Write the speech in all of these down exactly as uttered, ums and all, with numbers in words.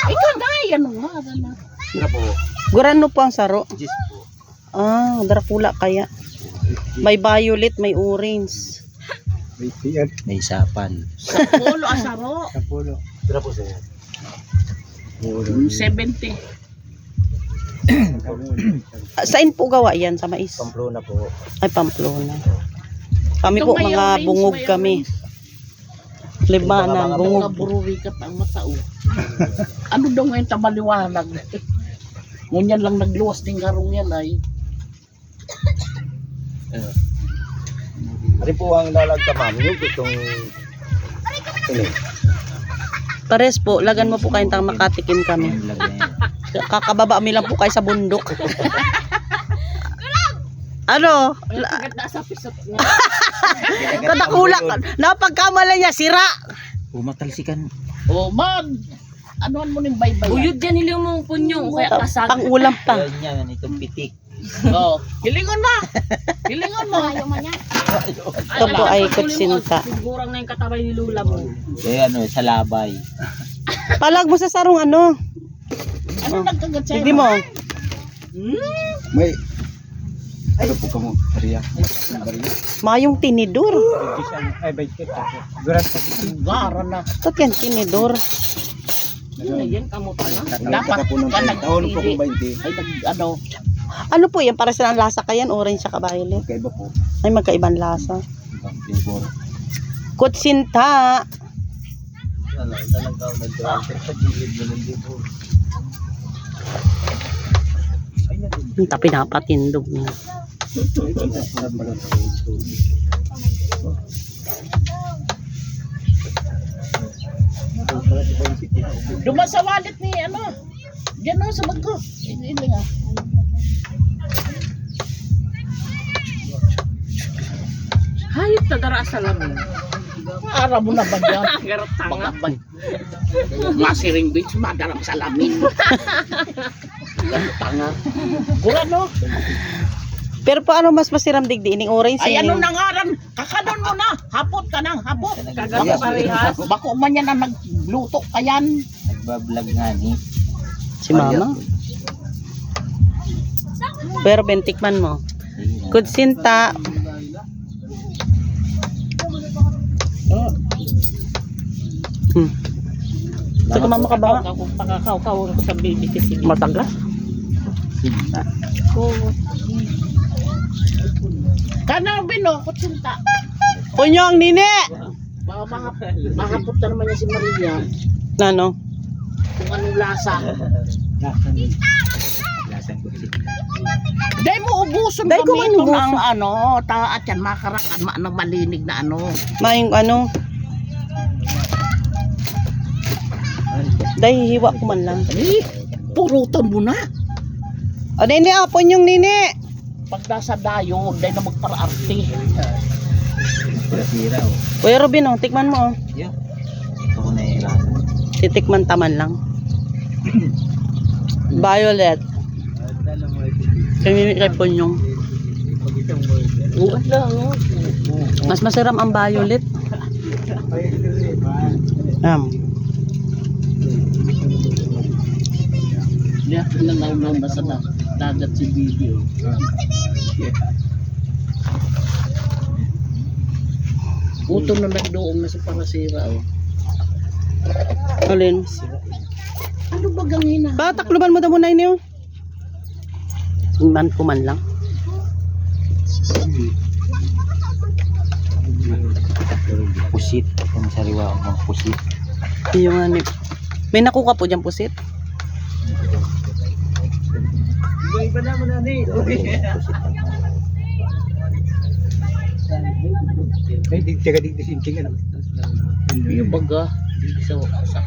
Ikaw na, yan ang mga na. Sira po. Gurano po ang saro? Jis po. Ah, Dracula kaya. May violet, may orange. May tiyan. May sapal. Polo asaro. Sa pulo. Sira po, sir. Mm, seventy. Ah, saan po gawa yan? Sa mais? Pamplona po. Ay, Pamplona. Kami po, Itong may mga orange, bungog may kami. Orange. Libana, Mga Mga bungog. Buruwi ka pa ang matao. Ano daw ngayon tabaliwanag? Ngunyan lang nagluwas din karong yan ay. Ari po ang lalagta, ma'am. Yung itong... Ano? Pares po, lagan mo po kayong tang makatikim kami. Kakababa mi lang po kayo sa bundok. Ano? Ay, tigat na sa pisot niya. Katakula ka. Napagkamala niya, sira. Umatalsikan. O, mag... Anuhan mo ning baybay. Buyod yan, hili mong punyong, kaya kasag. Pang ulam pa. Yan, itong pitik. Oh, hilingon mo. Hilingon mo. Ayaw man niya. Ito po ay kutsinta. Sigurang na yung katabay ni Lola mo. Kaya ano, sa labay. Palag mo sa sarong ano. Ano nagkagat sa'yo? Hindi mo. May... Ano po ka mo? Ariya. Mayong tinidor. Ay, bay kita. Gurat sa Gara na. Ito yan, tinidor. Yan, yan, kamo pa na. Dapat ka po ng ka taon po nagpili. kung bainte. Ay, nag, ano, Ano po yan? Para silang lasa kayan? Orange siya, violet. Magkaiba po. Ay, magkaibang lasa. Ibang flavor. Kutsinta. Ano, isa lang tao nag-driver sa gilid mo, hindi po. Ay, nag- Ang tapi napatindog niya. Duman sa wallet ni ano? Diyan o, sa bag ko. Hindi, hindi nga. Hayop na dara sa lamin. Ara mo na ba yan? Garot tanga. Masiring beach, madalang salamin. Tanga. Gura, no? Pero paano mas masiram digdi ining orange? Ay, Ining... ano na nga ran? Kakadon mo na. Hapot ka nang hapot. Kagabi parehas. Bako man yan ang nagluto ka yan. Nagbablog nga ni. Si mama? Pero bentikman mo. Kutsinta. Hmm. Ito ko mama ka ba? Pakakaw-kaw ko sa baby kasi. Matagas. Kana bino, kutsinta. Punyong nini! Baka mahap, mahapot na naman niya si Maria. Nano? Kung anong lasa. Lasang kutsinta. Dahil mo ubuson Dahil kami kung ito anong ng ano, taat yan, makarakan, ma, ng malinig na ano. Mayong ano? Dahil hiwa ko man lang. Eh, puruton mo na. O, nini, oh, punyong nini! Pag nasa dayo, dahil na magparaarte. Sira, oh. Kuya Robin, oh, tikman mo, oh. Yo. Ito ko nahihirapan. Titikman taman lang. Violet. Kaya kay punyong. Uwan lang, oh. Mas masiram ang violet. Um, Diyan, nanawnaw na sa da- dagat si Bibi, oh. Gutom na nagdoong na sa pangasira, oh. Alin? Ano ba gang hina? Patakluban mo daw muna ini, oh. Tingnan ko man lang. Pusit. Ang sariwa ang pusit. Yung ano. May nakuha po dyan pusit? Iba-iba naman na, eh. Pusit. Ay, di, taga digdi sinting, ano? Yung baga, sa, sa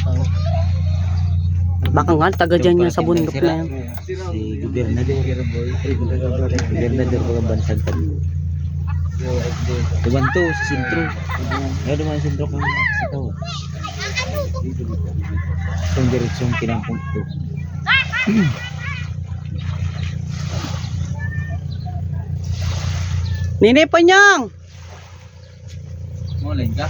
Baka nga, taga dyan yan sa bundok na yan. Si Gobernador. Gobernador ko ng bansang Tagum. Duman to, sa sentro. Ngayon duman sa sentro kung sa tao. Itong diretsong kinampong ito. Nini Panyang! Mulin ka?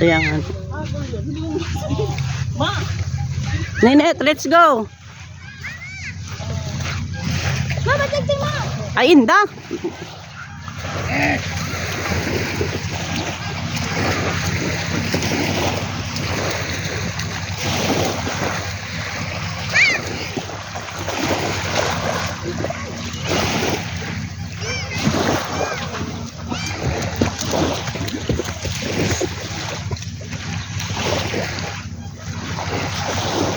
Ayan. Ninette, let's go. Ay, inda.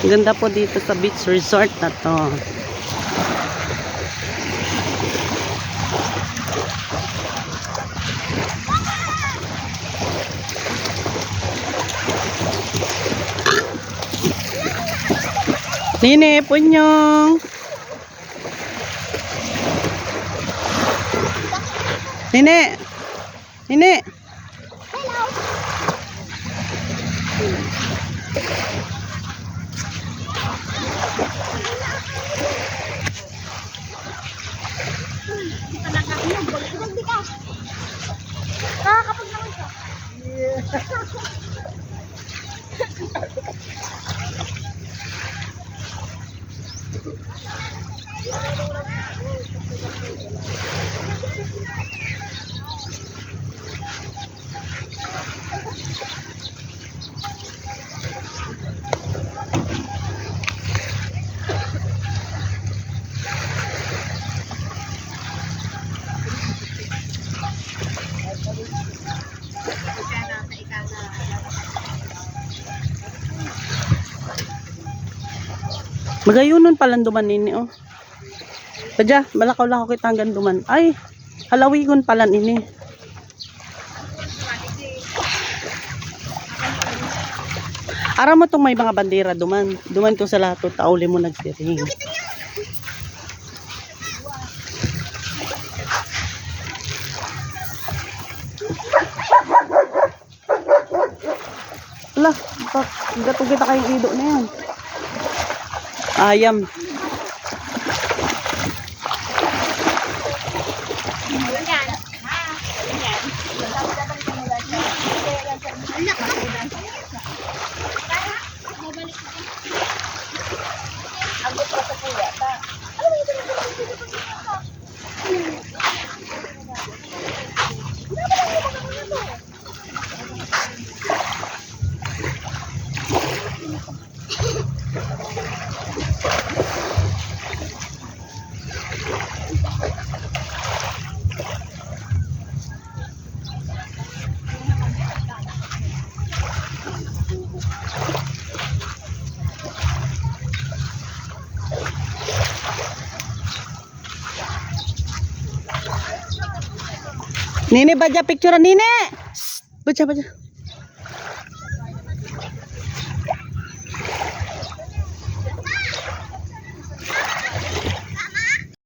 Ganda po dito sa beach resort na 'to. Nini, Punyong. Nini. Nini. Magayonon palan duman nini, oh. Sadya, malakaw-lakaw kita hanggang duman. Ay, halawigon palan ini. Aram mo tong may mga bandera duman. Duman ko sa lahat, tauli mo nagsiring. Ala, pa-, gato kita kayong ido na yan. Ayam. Nini, badya picture, Nini! Shh! Badya, badya.